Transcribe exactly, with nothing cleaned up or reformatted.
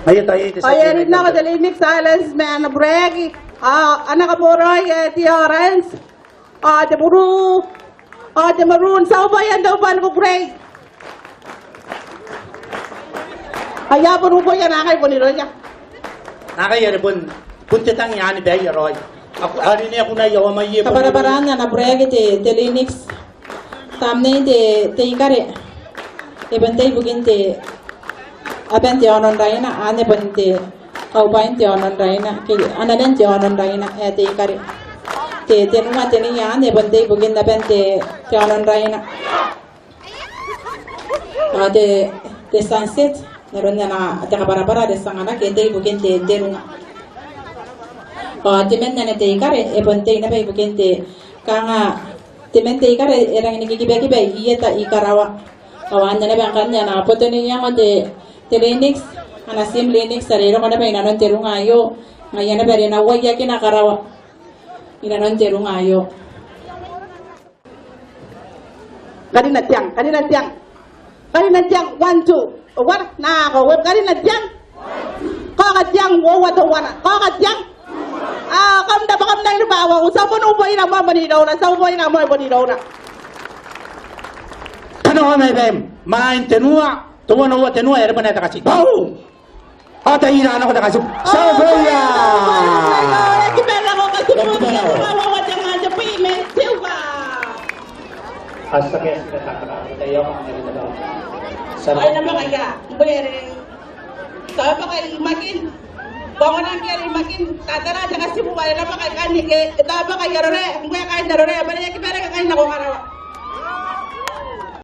Ao e a rin nako te Leinix Islands ma ana buraeki. Ao ana kaboraoi ae te orange, ao te buru, ao te maroon. Ti a uboia n te ubwan kukurei. Ao I a bon uboia naakai bon irouia. Naakai are bon, bon te tang anne baia raoi. Ao e na kunea aomata ae bon kabwarabwaraan ana buraeki te, te Leinix. Tamnein te, te ikare. E bon tei ibukin te, aban te aono n Raina, anne bon te, kaubwain te aono n Raina, ke ananan te aono n Raina, e, te ikare. Te, tenua tenei anne e bon tei ibukin aban te, te aono n Raina. Ao te, te sunset, n aron ana, te kabwarabwara are ti anganaki, e tei ibukin te, te runga. Ao temanna te ikare, e bon tei naba ibukin te, kanga, temanna te ikare e rangi ni kikibakiba i eta i karawa. Ao anne naba ngkanne ana boto n iango te, te Leinix, ana team Leinix are e roko naba inanon te runga aio. Ngaia naba are e na uaiakina karawa inanon te runga aio. Karina tiang, karina tiang. Karina tiang, one, two. Uara, nako, web, karina tiang. Kaoka tiang, uoua, teuana. Kaoka tiang. Ao kam rabwa, kam na iruwa, uoua. Ti a bon uboira moa bon iroura, ti a uboira moa bon iroura. Kanoa mai baim, imwain tenua, teuana, uoua, tenua, e a raba naba te katibu. Bau! Ao taian nako te katibu. Ti a uboia.